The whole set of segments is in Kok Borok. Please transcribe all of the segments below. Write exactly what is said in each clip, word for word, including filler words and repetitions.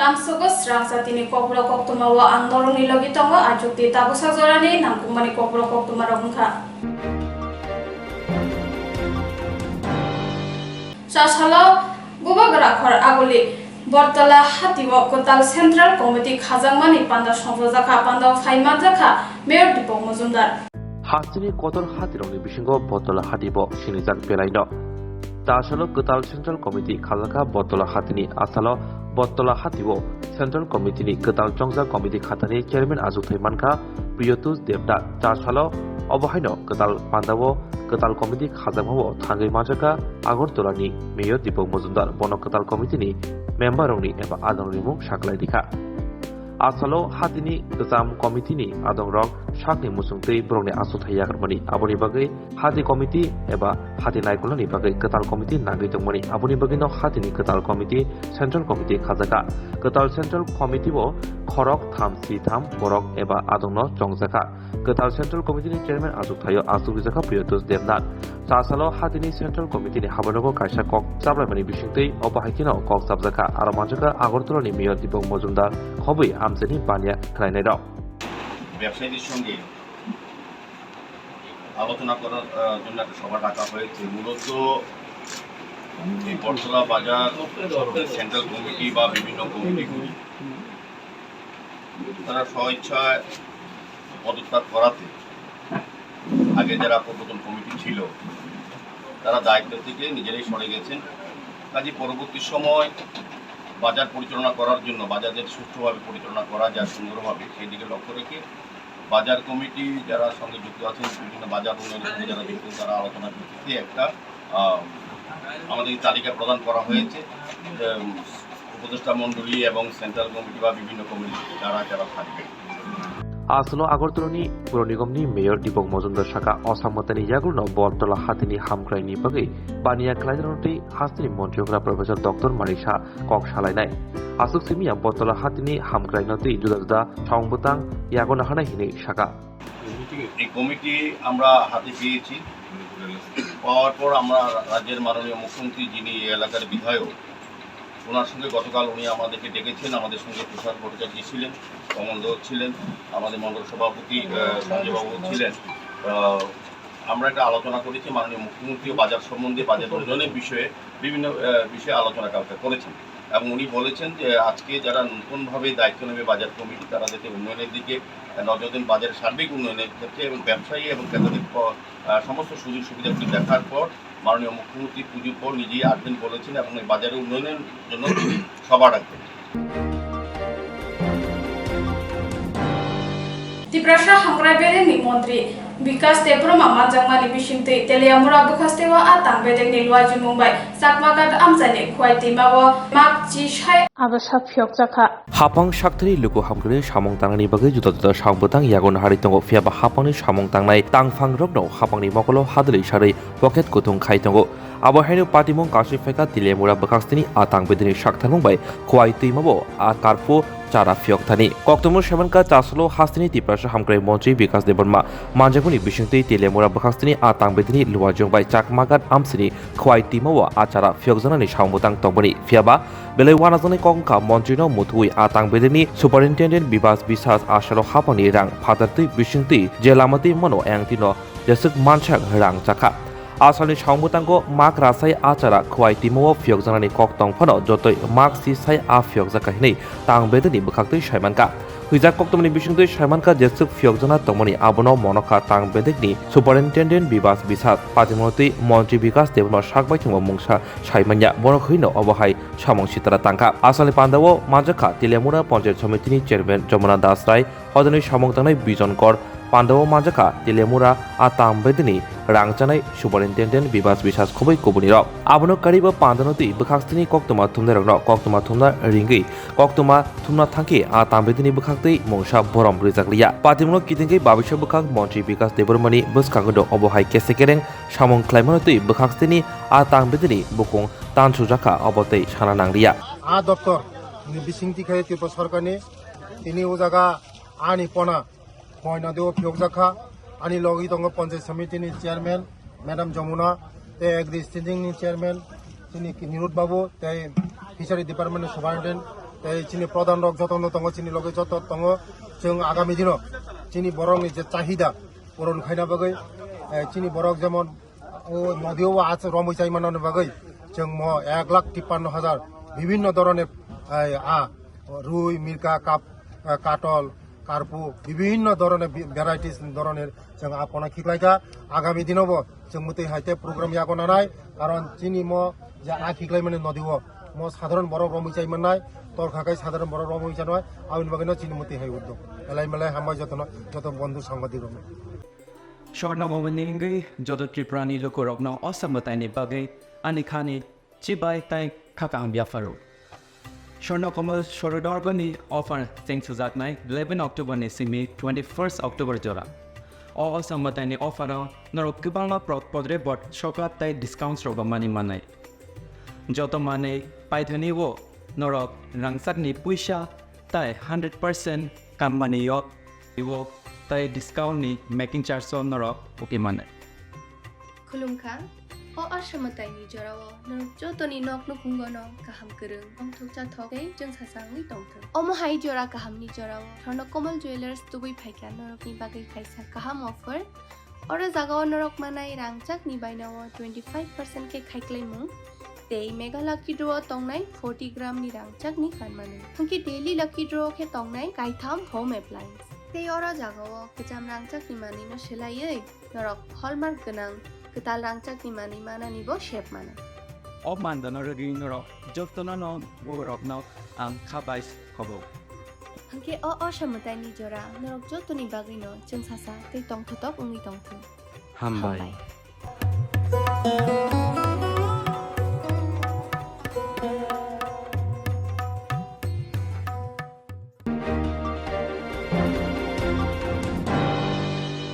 Ang sogo srang jatini kokborok koktwma o ang norokni logi tongo, a jukti tabuksa jorani nangkukmani kokborok koktwma rok wngkha. Chasalo Bubagra khor aguli Bortola hati o kwtal Central Committee khajakmani panda songchajakha, panda o phai manjakha Mayor Dipok Mojumdar. Hasteni kotor hatirokni bisingo Bottola hati bo sinijak belaino. Tasalo kwtal Central Committee khajakha Bottola hatini, asalo Bottola hatio Central Committee ni kwtal chongjak committee khatani chairman achukthai mankha Priyotush Debnath. Tasalo obo haino kwtal pandao kwtal committee khajakmao thangwi manjakha Agartala ni Mayor Dipok Mojumdar, bono kwtal committee ni member rokni eba adong rimung saklai dikha. Asalo hatini kwcham committee ni adongrok sakni muchungtwi borokni achukthai yakarmani. Aboni bagwi hati committee eba hati naikolnani bagwi kwtal committee nangwi tongmani. Aboni bagwino hatini kwtal committee, Central Committee khajakha. Kwtal Central Committee o khorok tham si tham borok eba adongno chongjakha. Kwtal Central Committee ni chairman achuk thaio achuk rijak kha Priyotush Debnath. Chasalo hatini Central Committee ni habanogo kaisa kok chaplaimani bisingtwi obo hai kheno kok chapjak kha. Aro manjak kha Agartala ni Mayor Dipok Mojumdar khobwi amchaini baniya khlainai rok. ব্যবসায়ীদের সঙ্গে আলোচনা করার আহ, জন্য একটা সভা ডাকা হয়েছে। মূলত এই বটতলা বাজার সেন্ট্রাল কমিটি বা বিভিন্ন কমিটিগুলি তারা স্বইচ্ছায় পদত্যাগ করাতে আগে যারা পূর্বতন কমিটি ছিল, তারা দায়িত্ব থেকে নিজেরাই সরে গেছেন। কাজে পরবর্তী সময় বাজার পরিচালনা করার জন্য, বাজার যাতে সুষ্ঠুভাবে পরিচালনা করা যায় সুন্দরভাবে, সেই দিকে লক্ষ্য রেখে বাজার কমিটি যারা সঙ্গে যুক্ত আছেন, বিভিন্ন বাজার উন্নয়নের সঙ্গে যারা যুক্ত, তারা আলোচনা ভিত্তিতে একটা, আহ, আমাদের তালিকা প্রদান করা হয়েছে। যে, উম, উপদেষ্টা মণ্ডলী এবং সেন্ট্রাল কমিটি বা বিভিন্ন কমিটি যারা যারা থাকবে। Asalo Agartala ni Puro Nigom ni Mayor Dipok Mojumdar saka o samwtani yagulo no Bortola hatini hamkrai ni bagwi baniya khlainai rok twi hasteni montri okra Professor Doctor Manik Saha kok salainai. Aswk simi ya Bortola hatini hamkrai no twi juda juda song bwtang yago naharnai hinwi saka. এই কমিটি আমরা হাতে পেয়েছি। পাওয়ার পর আমরা রাজ্যের মাননীয় মুখ্যমন্ত্রী, যিনি এই এলাকার বিধায়ক, ওনার সঙ্গে গতকাল উনি আমাদেরকে ডেকেছেন, আমাদের সঙ্গে তুষার ভট্টাচার্য ছিলেন, কমল দেও ছিলেন, আমাদের মণ্ডল সভাপতি, আহ, সঞ্জয় বাবু ছিলেন। আহ, আমরা একটা আলোচনা করেছি মাননীয় মুখ্যমন্ত্রী ও বাজার সম্বন্ধে, বাজার উন্নয়নের বিষয়ে বিভিন্ন, আহ, বিষয়ে আলোচনা কালকে করেছেন। এবং উনি বলেছেন যে আজকে যারা নতুনভাবে দায়িত্ব নেবে বাজার কমিটি, তারা যাতে উন্নয়নের দিকে নজর দেন, বাজারের সার্বিক উন্নয়নের ক্ষেত্রে এবং ব্যবসায়ী এবং ক্রেতাদের প-, আহ, সমস্ত সুযোগ সুবিধাগুলি দেখার পর মাননীয় মুখ্যমন্ত্রী পুজোর পর নিজেই আসবেন বলেছেন এবং এই বাজারের উন্নয়নের জন্য সভা ডাকবেন। Tiprasa hamkrai bedekni montri Bikas Debbarma manjakmani bisingtwi Teliamura bwkhasteo a tang bedekni luajimung bai Chakmaghat amchaini Khowai twimao mak chi sai abo sa phiyokjakha. Hapang sakthani luku hamkrai samung tangnani bagwi juda juda samung bwtang yago naharwi tongo, phiyaba hapangni samung tangnai tangphangrokno hapangni mokolo hadwlwi sarwi pocket kuthung khai tongo. Abo haino patimung kasui phaikha Teliamura bwkhastini a tang bedekni saktharmung bai Khowai twimao a karphu chara phiyok thani. Koktwmung saimankha Chasalo hasteni Tiprasa hamkrai montri Bikas Debbarma manjakmani bisingtwi Teliamura bwkhastini a tang bedekni luajwng bai Chakmaghat amsini Khowai twimao a chara phiyokjaknani samung bwtang tongmani. Phiyaba belai uanajaknai kok wngkha montrino muthuwi a tang bedekni superintendent Bibas Biswas asalo hapangni rang phatartwi bisingtwi je lama twi mano ayang twino jeswk mansak rang chakha. Asalni samung bwtango mak rasai a chara Khowai twimao phiyokjaknani kok tong phano jotoi mak si sai a phiyokjakha hinwi tang bedekni bwkhaktwi saimankha. Hwijak koktwmani bisingtwi saimankha jeswk phiyokjakna tongmani abono monokha tang bedekni superintendent Bibas Biswas, patimungno twi montri Bikas Debbarma sak bai thwngma mungsa saimanya, bono hwino obo hai samung sitra tangkha. Asalni pandao manjakha Teliamura Panchayat Somitini chairman Jamuna Das Rai, hodani samung tangnai Bijon Kor, pandao manjakha Teliamura a tang bedekni rang chanai superintendent Bibas Biswas khoboi kubunirok. Abono kariba pandano twi bwkhastini koktwma thumnairokno koktwma thumna ringwi koktwma thumna thangkhe a tang bedekni bwkhaktwi mungsa borom rijakliya. Patimungno kitingwi babisa bwkhak montri Bikas Debbarmani bwskango do obo hai kese kereng samung khlaimano twi bwkhaktwini a tang bedekni bukung tansujakha obo tei sana nangliya. A doptor ni bisingtwi khe Tripura Sarkarni tini o jaga ani pona Khowai nodi o phiyokjakha. Ani logi tongo Panchayat Samiti ni chairman, Madam Jamuna, tei Agri Standing ni chairman, chini Nirud Babu, tei Fishery Department ni superintendent, Tei chini pradhan rok joto no tongo, chini loge joto tongo. Chwng agami dino chini borok ni je chahida puron khaina bagwi, eh, chini borok jemon o nodio o ach romwi chai manani bagwi chwng mo ek lakh tippanno hajar bibhinno dhoroner, eh, a rui, mirka, kap, eh, katol, karpu, bibhinno dhoroner bi-, varieties dhoroner chwng a pona khiklaikha. Agami dinobo chwng mwtwi hai tei program yago nanai, karon chini mo je a khiklaimani nodio mo sadharon borok romwi chai mannai, torkha khai sadharon borok romwi chanai, aboni bagwino chini mwtwi hai uddog. Belai belai hambai jotono, joto bondhu sangbadik rokno. Swarna Momoni wngwi joto Tripurani lukurokno o samwtaini bagwi ani khani chibai tei kha kaham yapharo. Swarna Komal Sorodorgoni offer cheng sujaknai eleven October ni simi twenty-first October jora. O, o samwtaini offer o norok kwbangma pro-, podre bot sokat tei discounts rok mani manai. Joto manwi paithani o norok rangchakni puisa tei hundred percent kammani yok, yok tei discount ni making charge o norok uki mane. Khulumkha, o aswmwtaini jorao norok jotoni nok nukhungono kaham kwrwng, tongthok chathok tei chwngsasangwi tongthwng. Omo hai jora kahamni jorao Swarna Komal Jewellers tubui phaikha norokni bagwi kaisa kaham offer. Oro jagao norok manai rangchakni bainao twenty five percent khe khaiklaimung tei Mega Lucky Draw o tongnai forty gram ni rangchakni kanmanwi. Hwnkhe Daily Lucky Draw khe tongnai kaitham home appliance. Tei oro jagao kwcham rangchakni manwino swlaiwi norok hallmark gwnang kwtal rangchakni manwi mananibo sep mano. O mandano rwgwi norok jotono no borokno ang kha bai khobo. Hwnkhe o, o samwtaini jora norok jotoni bagwino chwngsasa tei tongthotok wngwi tongthung. Hambai. Hambai.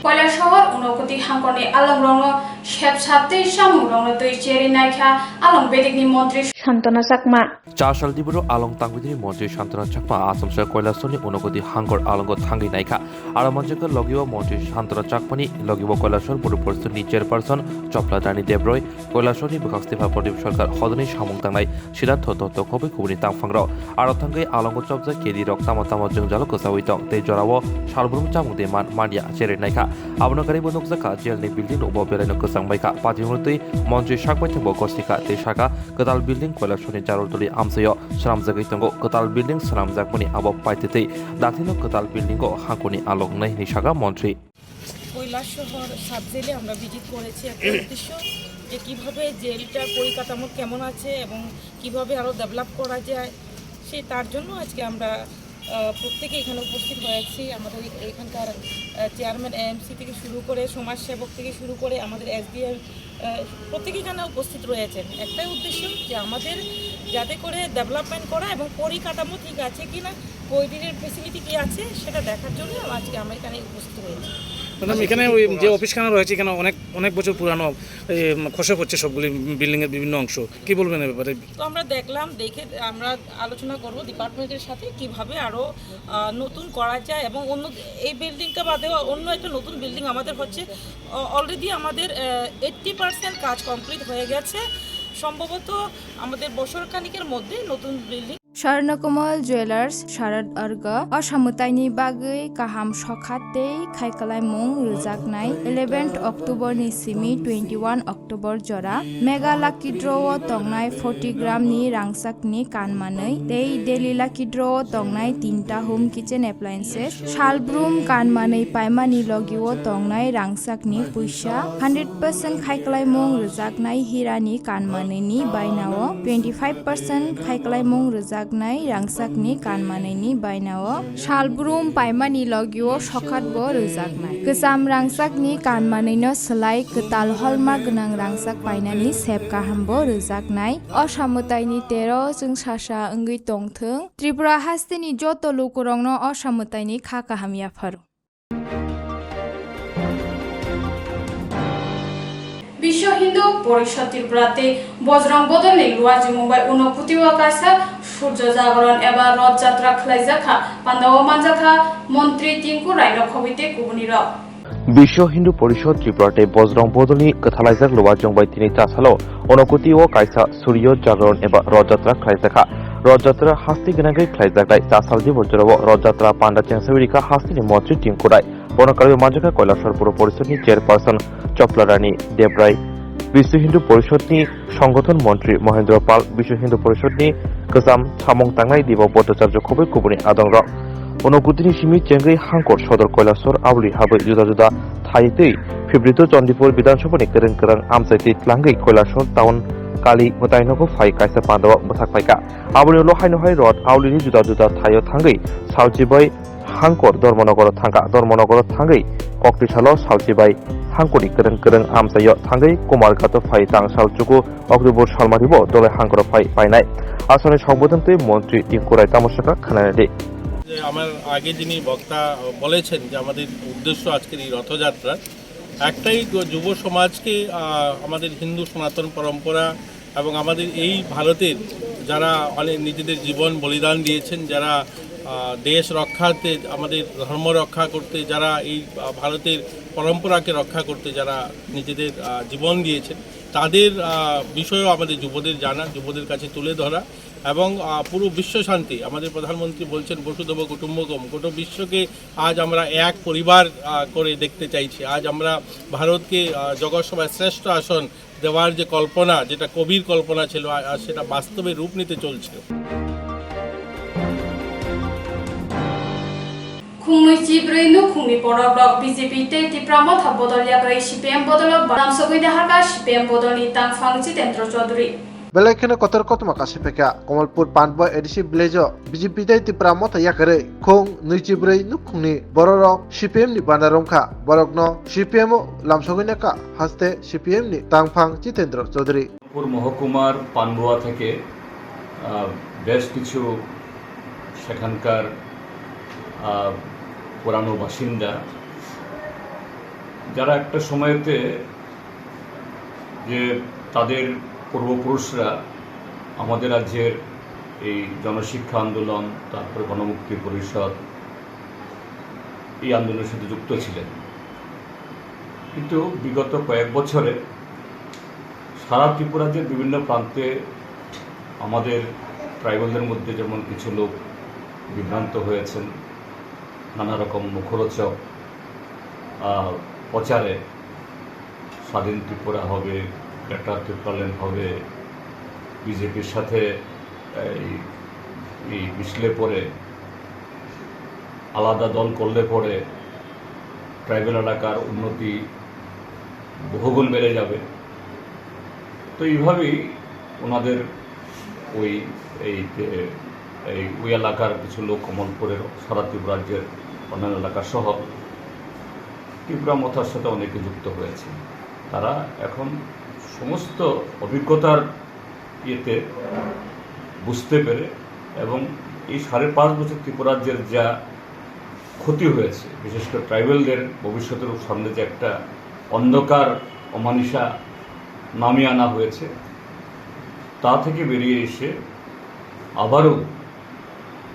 Koilasohor Unokoti hangkorni alongrokno sepsa tei chamungrokno twi cherwi naikha along bedekni montri Santana Chakma. Chasal diboro along tangwidini montri Santana Chakma Asamsa Koilasorni Unokoti hangkor alongo thangwi naikha. Aro manjakha logio montri Santana Chakmani logio Koilasor Buru Porishadni chairperson Chopla Rani Debroi, Koilasorni bwkhak Stepha Pradip Sarkar hodani samung tangnai Siddhartho Dotto khobwi kubuni tangphangrok. Aro thangwi alongo chopjak kedi rok tamo tamo jwngjalo kwchaui tong tei jorao salbrum chamung de man manya cherwi naikha. Abono garibo nukjakha jailni building rogo belaino kwchang baikha. Patimurtwi montri sakbai thangbo gosikha tei sakha kwtal building Koilasoni Jarultuli amchaio swnamjagwi tongo. Kwtal building swnamjakmani abo paitwtwi daktino kwtal buildingo hangkoni alok wngnai hwnwi sakha montri. Kailashahar sub জেলে আমরা ভিজিট করেছি একটা উদ্দেশ্য যে কিভাবে জেলটার পরিকাঠামো কেমন আছে এবং কিভাবে আরও ডেভেলপ করা যায়, সেই তার জন্য আজকে আমরা, আহ, প্রত্যেকে এখানে উপস্থিত হয়েছি। আমাদের এখানকার, আহ, চেয়ারম্যান এএমসি থেকে শুরু করে, সমাজসেবক থেকে শুরু করে, আমাদের এসডিএম, আহ, প্রত্যেকে এখানে উপস্থিত রয়েছেন। একটাই উদ্দেশ্য যে আমাদের যাতে করে ডেভেলপমেন্ট করা এবং পরিকাঠামো ঠিক আছে কিনা, কয়দিনের ফেসিলিটি কি আছে সেটা দেখার জন্য আজকে আমরা এখানে উপস্থিত হয়েছি। ম্যাডাম, এখানে ওই যে অফিসখানা রয়েছে, এখানে অনেক, অনেক বছর পুরানো, এই, উম, খসে পড়ছে সবগুলি বিল্ডিংয়ের বিভিন্ন অংশ। কি বলবেন এ ব্যাপারে? তো আমরা দেখলাম, দেখে আমরা আলোচনা করব ডিপার্টমেন্টের সাথে কিভাবে আরও, আহ, নতুন করা যায় এবং অন্য এই বিল্ডিংটা বাদেও অন্য একটা নতুন বিল্ডিং আমাদের হচ্ছে। অ-, অলরেডি আমাদের, আহ, এইট্টি পার্সেন্ট কাজ কমপ্লিট হয়ে গেছে। সম্ভবত আমাদের বছর খানিকের মধ্যে নতুন building Swarnakomal Jewellers Sharad Arga o samwtaini bagwi kaham sokha tei khaikwlaimung rwjaknai eleventh October ni simi twenty-one October jora Mega Lucky Draw o tongnai forty gram ni rangchakni kanmanwi tei Daily Lucky Draw o tongnai tinta home kitchen appliances, salbrum kanmanwi paimani logio tongnai rangchakni puisa, hundred percent khaikwlaimung rwjaknai hirani kanmanwini bainao twenty five percent khaikwlaimung rwjaknai rangchakni kanmanwini bainao salbrum paimani logio sokhatbo rwjaknai. Kwcham rangchakni kanmanwino swlai kwtal holma gwnang rangchak painani sep kahambo rwjaknai. O samwtaini tero chwngsasa wngwi tongthwng. Tripura hasteni joto lukurokno o samwtaini kha kaham yapharo. বিশ্ব হিন্দু পরিষদ ত্রিপুরাতে বজরং বদলনি লুয়া জুমুংবাই উনকুতিও কাইসা সূর্য জাগরণ এবা রথযাত্রা খলাইজাখা পান্ডাও মানজাখা মন্ত্রী টিঙ্কু রায়নক হবিতে কুবুনিরক। Biswa Hindu Porishod Tripura tei Bojrong Bodolni kwthalaijak luwa chwngbai tini chasalo Unokoti o kaisa Suryo Jagaron eba Rotjatra khlaijakha. Rod Jatra hasti gwnangwi khlaijaknai. Chasal dibo jorao Rod Jatra panda chengsawi rikha hasteni montri Tinku Rai. Bono karwi manjakha Kailasor Puro Porishodni chairperson Choplarani Debrai, Biswa Hindu Porishodni Songgothon Montri Mohendro Pal, Biswa Hindu Porishodni kwcham samung tangnai Debabroto Bhattacharya khobwi kubuni adongrok. Unokutini simi chengwi hangkor sodor Kailasor aboni habwi juda juda thai twi Phibrito Chandipur Bidhan Sabhani kwrwng kwrwng amchaitwi tlangwi Kailasor town kali mwtainogo phai kaisa pandao bwthak phaikha. Aboni ulo haino hai rod aulini juda juda thaio thangwi salchi bai hangkor Dharmanagaro thangkha. Dharmanagaro thangwi kokti salo salchi bai hangkorni kwrwng kwrwng amchaio thangwi Kumarghato phai tangsal chuku October salmaribo dolai hangkoro phai painai. Aswkni songbodan twi montri Tinku Rai tamo sakha khwnanadi. যে আমার আগে যিনি বক্তা বলেছেন যে আমাদের উদ্দেশ্য আজকের এই রথযাত্রা একটাই, যু-, যুব সমাজকে, আহ, আমাদের হিন্দু সনাতন পরম্পরা এবং আমাদের এই ভারতের যারা অনেক নিজেদের জীবন বলিদান দিয়েছেন, যারা, আহ, দেশ রক্ষাতে, আমাদের ধর্ম রক্ষা করতে, যারা এই, আহ, ভারতের পরম্পরাকে রক্ষা করতে যারা নিজেদের, আহ, জীবন দিয়েছেন, তাদের, আহ, বিষয়েও আমাদের যুবদের জানা, যুবদের কাছে তুলে ধরা এবং, আহ, পুরো বিশ্ব শান্তি। আমাদের প্রধানমন্ত্রী বলছেন বসুধৈব কুটুম্বকম, গোটা বিশ্বকে আজ আমরা এক পরিবার, আহ, করে দেখতে চাইছি। আজ আমরা ভারতকে, আহ, জগৎ সভায় শ্রেষ্ঠ আসন দেওয়ার যে কল্পনা, যেটা কবির কল্পনা ছিল, আ-, আজ সেটা বাস্তবে রূপ নিতে চলছে। Khungnwi chibrwi nukhungni borok rok B J P tei Tipra Motha bodol yakarwi C P M bodolo lamsogwi naharkha C P M bodolni tangphang Jitendra Chaudhary. Belai kheno kotor kotorma kasi phaikha Kamalpur Panboi A D C village o B J P tei Tipra Motha yakarwi khung nwichibrwi nukhungni bororok C P M ni bana romkha. Borokno C P M o lamsogwi nakha haste C P M ni tangphang Jitendra Chaudhary. পুর মহকুমার পান্ডুয়া থেকে, আহ, বেশ কিছু সেখানকার, আহ, পুরানো বাসিন্দা, যারা একটা সময়তে যে তাদের পূর্বপুরুষরা আমাদের রাজ্যের এই জনশিক্ষা আন্দোলন, তারপরে গণমুক্তি পরিষদ, এই আন্দোলনের সাথে যুক্ত ছিলেন। কিন্তু বিগত কয়েক বছরে সারা ত্রিপুরার যে বিভিন্ন প্রান্তে আমাদের ট্রাইবালদের মধ্যে যেমন কিছু লোক বিভ্রান্ত হয়েছেন, নানা রকম মুখরোচক, আহ, প্রচারে স্বাধীন ত্রিপুরা হবে, গ্রেটার ত্রিপুরাল্যান্ড হবে, বিজেপির সাথে এই, এই মিশলে পরে, আলাদা দল করলে পরে ট্রাইবাল এলাকার উন্নতি বহুগুণ বেড়ে যাবে। তো এইভাবেই ওনাদের ওই, এই যে, এই ওই এলাকার কিছু লোক কমলপুরের, সারা ত্রিপুরা রাজ্যের অন্যান্য এলাকা সহ ত্রিপুরা মথার সাথে অনেকে যুক্ত হয়েছে। তারা এখন সমস্ত অভিজ্ঞতার ইয়েতে বুঝতে পেরে এবং এই সাড়ে পাঁচ বছর ত্রিপুরা রাজ্যের যা ক্ষতি হয়েছে, বিশেষ করে ট্রাইবালদের ভবিষ্যতের সামনে যে একটা অন্ধকার অমানিশা নামিয়ে আনা হয়েছে, তা থেকে বেরিয়ে এসে আবারও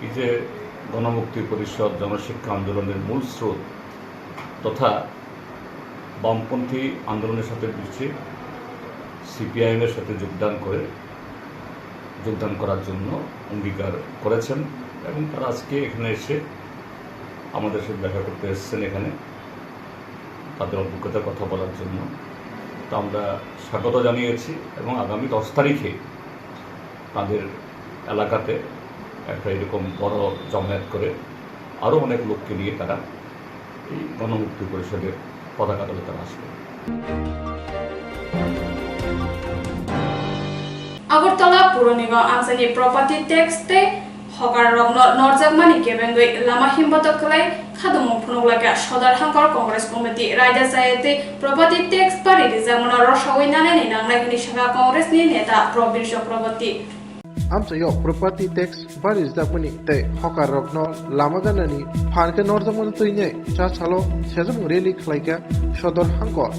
এই যে গণমুক্তি পরিষদ, জনশিক্ষা আন্দোলনের মূল স্রোত তথা বামপন্থী আন্দোলনের সাথে মিশে সিপিআইএম এর সাথে যোগদান করে, যোগদান করার জন্য অঙ্গীকার করেছেন এবং তারা আজকে এখানে এসে আমাদের সাথে দেখা করতে এসেছেন এখানে। তাদের অভিজ্ঞতার কথা বলার জন্য। তো আমরা স্বাগত জানিয়েছি এবং আগামী দশ তারিখে তাদের এলাকাতে একটা এরকম বড় জমায়েত করে আরও অনেক লোককে নিয়ে তারা এই গণমুক্তি পরিষদের পতাকা তলে তারা আসবে। Agartala Puro Nigam amchaini property tax tei hokar rokno norjakmani kebengwi lama himbotok khlai khadumung phunuk lakha Sodor Hangkor Congress Committee raida chaya tei property tax bari rijakmano rosawi nanani nangnai hwnwi sakha Congress ni neta Probir Chakraborty. Amchaio property tax bari rijakmani tei hokar rokno lama ganani phan khe norjakmano twinai cha salo sejamung rally khlaikha Sodor Hangkor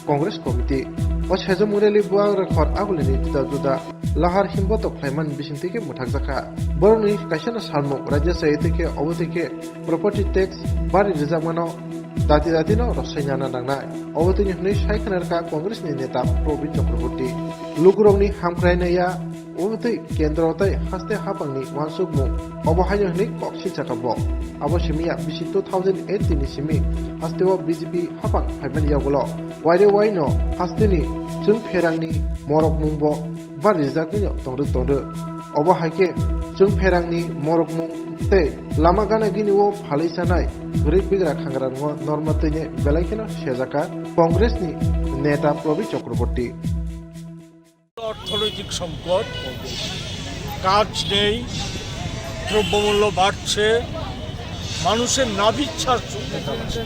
Congress Committee. O sejamung rally buang rok hor agulini juda juda lahar himbotok khlaimani bisingtwi khe mwthakjakha. Borokni kaisano salmung raida chaya twi khe obo twi khe property tax bari rijakmano dati dati no rwsai nana nangnai. Obo twi hwnwi sai khna rwkha Congress ni neta Probir Chakraborty. Lukurokni hamkrainaiya Abo twi kendro tei haste haphangni uansukmung obo haino hwnwi kok silsakha bo. Abo simi ya bisi two thousand eighteen ni simi hasteo B J P haphang phaimani yagulo. Waire waino hasteni chwng pherangni morokmungbo ba rijaknino tongdwk tongdwk. Obo hai khe chwng pherangni morokmung tei lama gana gini o phalwi chanai kwrwi bigra khangrarngo norma twini belai kheno sejaka Congress ni neta Probir Chakraborty. অর্থনৈতিক সংকট, কাজ নেই, দ্রব্যমূল্য বাড়ছে, মানুষের নাভিচ্ছার চোখে তামাশা।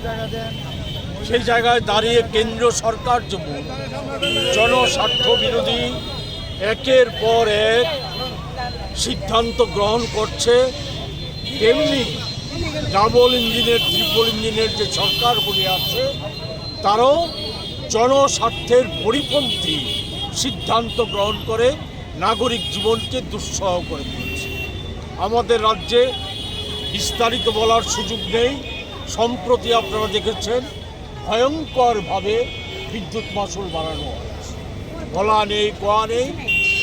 সেই জায়গায় দাঁড়িয়ে কেন্দ্রীয় সরকার যেমন জনস্বার্থ বিরোধী একের পর এক সিদ্ধান্ত গ্রহণ করছে, তেমনি ডাবল ইঞ্জিনের, ট্রিপল ইঞ্জিনের যে সরকার বলে আছে, তারাও জনস্বার্থের পরিপন্থী সিদ্ধান্ত গ্রহণ করে নাগরিক জীবনকে দুঃসহ করে তুলেছে। আমাদের রাজ্যে বিস্তারিত বলার সুযোগ নেই। সম্প্রতি আপনারা দেখেছেন, ভয়ঙ্করভাবে বিদ্যুৎ মাশুল বাড়ানো হয়েছে। বলা নেই, কওয়া নেই,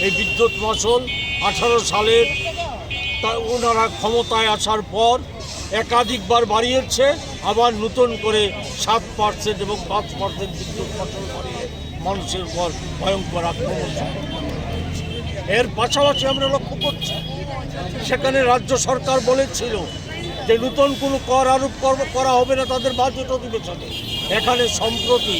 এই বিদ্যুৎ মাশুল আঠারো সালের তা-, ওনারা ক্ষমতায় আসার পর একাধিকবার বাড়িয়েছে, আবার নতুন করে সাত পার্সেন্ট এবং পাঁচ পার্সেন্ট বিদ্যুৎ মাশুল বাড়িয়ে মানুষের উপর ভয়ঙ্কর আক্রমণ চালানো হয়েছে। এর পাশাপাশি আমরা লক্ষ্য করছি, সেখানে রাজ্য সরকার বলেছিল যে নতুন কোনো কর আরোপ কর-, করা হবে না তাদের বাজেট অধিবেশনে। এখানে সম্প্রতি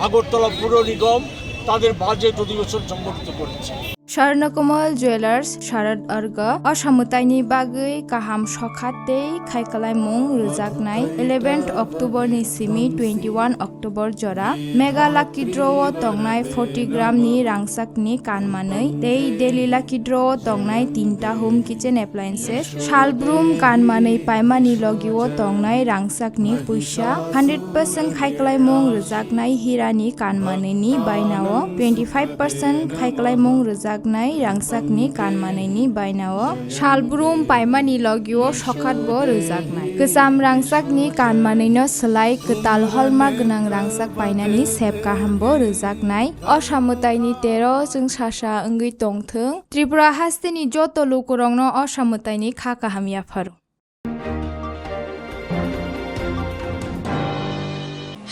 আগরতলা পুর নিগম তাদের বাজেট অধিবেশন সংগঠিত করেছে। Swarnakomal Jewellers Sharad Arga o samwtaini bagwi kaham sokha tei khaikhlaimung rwjaknai eleventh October ni simi twenty-one October jora Mega Lucky Draw o tongnai forty gram ni rangchak ni kan manwi tei Daily Lucky Draw o tongnai tinta home kitchen appliances, salbrum kan manwi paimani logi o tongnai rangchak ni puisa, hundred percent khaikhlaimung rwjaknai hira ni kan manwi ni baina o, twenty five percent khaikhlaimung rwjaknai rangchak ni kan manwi ni baina o, salbrum paimani logi o sokhat bo rwjaknai. Kwcham rangchak ni kan manwi no swlai kwtal holma gwnang rangchak painani sep kaham bo rwjaknai. O samwtai ni tero chwng sasa wngwi tongthwng. Tripura hasteni joto lukurokno o samwtaini kha kaham yapharo.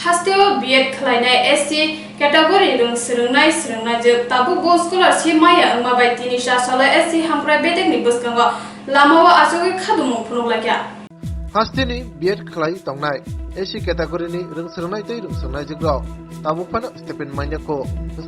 Hasteo B Ed khwlainai S C category rwng swrwngnai swrwngnaijwk tabukbo scholarship maya wngma bai tini chasalo S C Hamkrai bedekni bwskango lamao achugwi khadumung phunuk laikha. Hasteni B Ed khlai tongnai S C category ni rwngswrwngnai tei rwngswrwngnaijwkrok tabuk phano stipend mainya kho.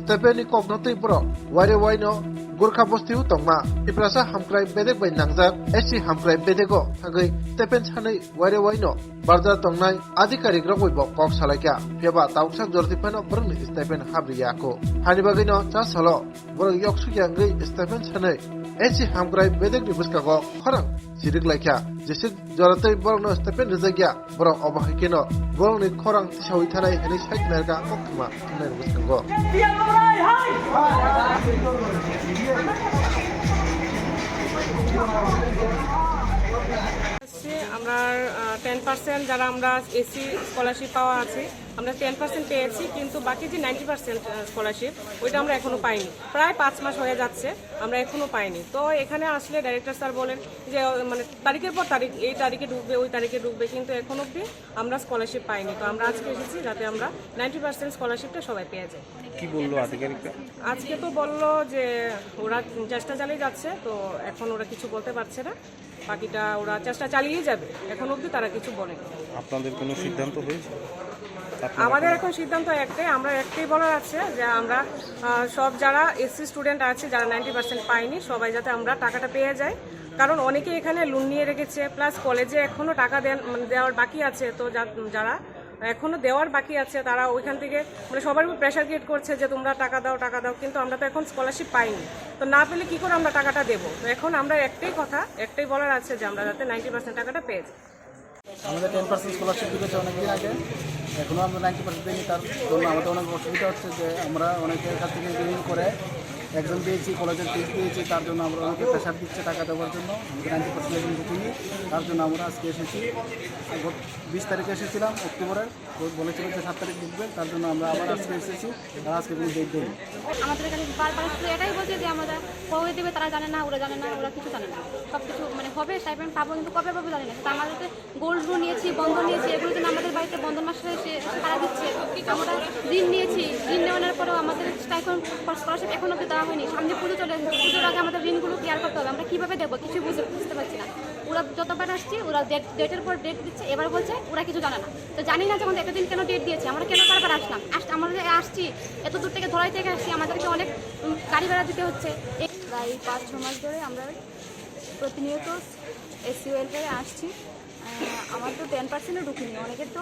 Stipend ni kokno tei borok waire waino Gurkha bosti o tongma Tiprasa Hamkrai bedek bai nangjak S C Hamkrai bedego thangwi stipend sanwi waire waino barja tongnai adhikarikrok bai bo kok salaikha. Phiyaba tabuksa jorti phano borokni stipend habriya kho. Hani bagwino chasalo borok yoksukya wngwi stipend sanwi S C Hamkrai bedekni bwskango khorang chirik laikha. Jeswk jora tei borokno stipend rwjakya, borok obo hai kheno borokni khorang tisawi thanai hwnwi sai khna rwkha koktwma thumnairokni bwskango. হচ্ছে আমরা, আহ, ten percent যারা আমরা SC scholarship পাওয়া আছি, আমরা ten percent পেয়েছি, কিন্তু বাকি যে নাইনটি পার্সেন্ট, আহ, স্কলারশিপ, ওইটা আমরা এখনো পাইনি। প্রায় পাঁচ মাস হয়ে যাচ্ছে, আমরা এখনো পাইনি। তো এখানে আসলে ডাইরেক্টর স্যার বলেন যে, আহ, মানে, তারিখের পর তারিখ, এই তারিখে ঢুকবে, ওই তারিখে ঢুকবে, কিন্তু এখন অবধি আমরা স্কলারশিপ পাইনি। তো আমরা আজকে এসেছি যাতে আমরা নাইনটি পার্সেন্ট স্কলারশিপটা সবাই পেয়ে যাই। কি বললো আধিকারিকরা? আজকে তো বললো যে ওরা চেষ্টা চালিয়ে যাচ্ছে, তো এখন ওরা কিছু বলতে পারছে না। বাকিটা ওরা চেষ্টা চালিয়ে যাবে, এখন অবধি তারা কিছু বলেনি। আপনাদের কোনো সিদ্ধান্ত হয়েছে? আপনারা আমাদের কোনো এখন সিদ্ধান্ত একটাই, আমরা একটাই বলার আছে যে আমরা, আহ, সব যারা এসসি স্টুডেন্ট আছে, যারা নাইনটি পার্সেন্ট পায়নি, সবাই যাতে আমরা টাকাটা পেয়ে যাই। কারণ অনেকে এখানে লোন নিয়ে রেখেছে, প্লাস কলেজে এখনো টাকা দেন, মানে, দেওয়ার বাকি আছে। তো যা-, যারা এখনো দেওয়ার বাকি আছে, তারা ওইখান থেকে, মানে, সবার উপর প্রেশার ক্রিয়েট করছে যে, "তোমরা টাকা দাও, টাকা দাও," কিন্তু আমরা তো এখন স্কলারশিপ পাইনি। তো না পেলে কি করে আমরা টাকাটা দেবো? তো এখন আমরা একটাই কথা, একটাই বলার আছে যে আমরা যাতে নাইনটি পার্সেন্ট টাকাটা পেয়ে যাই। আমাদের টেন পার্সেন্ট স্কলারশিপ ঢুকেছে অনেক দিন আগে, এখনো আমরা নাইনটি পার্সেন্ট পেইনি, তার জন্য আমাদের অনেক অসুবিধা হচ্ছে যে আমরা অনেকের কাছ থেকে ঋণ করে এক্সাম দিয়েছি, কলেজের ফিস দিয়েছি, তার জন্য আমরা ওকে প্রেশার দিচ্ছে টাকা দেওয়ার জন্য। আমি নাইনটি পার্সেন্ট এখন ঢুকিনি, তার জন্য আমরা আজকে এসেছি। গত বিশ তারিখে এসেছিলাম অক্টোবরের, ও বলেছিল যে সাত তারিখ ঢুকবে, তার জন্য আমরা আবার আজকে এসেছি। তারা আজকে কোনো ডেট দেয়নি। আমাদের কাছে বারবার শুধু এটাই বলছে যে আমরা কবে দেবে তারা জানে না, ওরা জানে না, ওরা কিছু জানে না। সব কিছু মানে হবে, স্টাইপেন্ড পাবো, কিন্তু কবে পাবো জানি না। তো আমাদের গোল্ড লোন নিয়েছি, বন্ধন নিয়েছি, এগুলোর জন্য আমাদের বাড়িতে বন্ধন মাস্টার এসে এসে তাড়া দিচ্ছে। আমরা ঋণ নিয়েছি, ঋণ নেওয়ার পরেও আমাদের স্টাইপেন্ড, স্কলারশিপ এখনো অব্দি দেওয়া হয়নি। সামনে পুজো চলে এসেছে, পুজোর আগে আমাদের ঋণগুলো ক্লিয়ার করতে হবে। আমরা কীভাবে দেবো, কিছু বুঝে বুঝতে পারছি না। ওরা যতবার আসছি, ওরা ডেট, ডেটের পর ডেট দিচ্ছে, এবার বলছে ওরা কিছু জানে না। তো জানি না যখন এতদিন কেন ডেট দিয়েছে, আমরা কেন বারবার আসলাম, আস- আমরা যে আসছি, এত দূর থেকে ধলাই থেকে আসছি, আমাদেরকে অনেক উম, গাড়ি ভাড়া দিতে হচ্ছে। এই প্রায় পাঁচ ছ মাস ধরে আমরা প্রতিনিয়ত এসসি ওয়েলফেয়ারে আসছি। আহ, আমার তো টেন পার্সেন্টও ঢুকেনি, অনেকের তো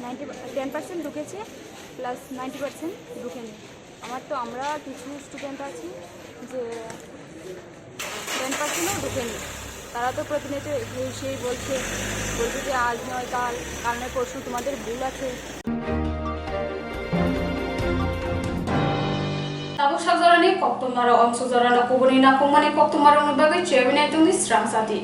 নাইনটি, টেন পার্সেন্ট ঢুকেছে, প্লাস নাইনটি পার্সেন্ট ঢুকেনি। আমার তো, আমরা কিছু স্টুডেন্ট আছি যে টেন পার্সেন্টও ঢুকেনি। তারা তো প্রতিনিয়ত এই সেই বলছে, বলছে যে আজ নয় কাল, কাল নয় পরশু, তোমাদের ভুল আছে। Tabuk sak jorani koktwma rok, amsuk jorano kubuni nangkukmani koktwma rokni bagwi chebinai tongdi srang sati.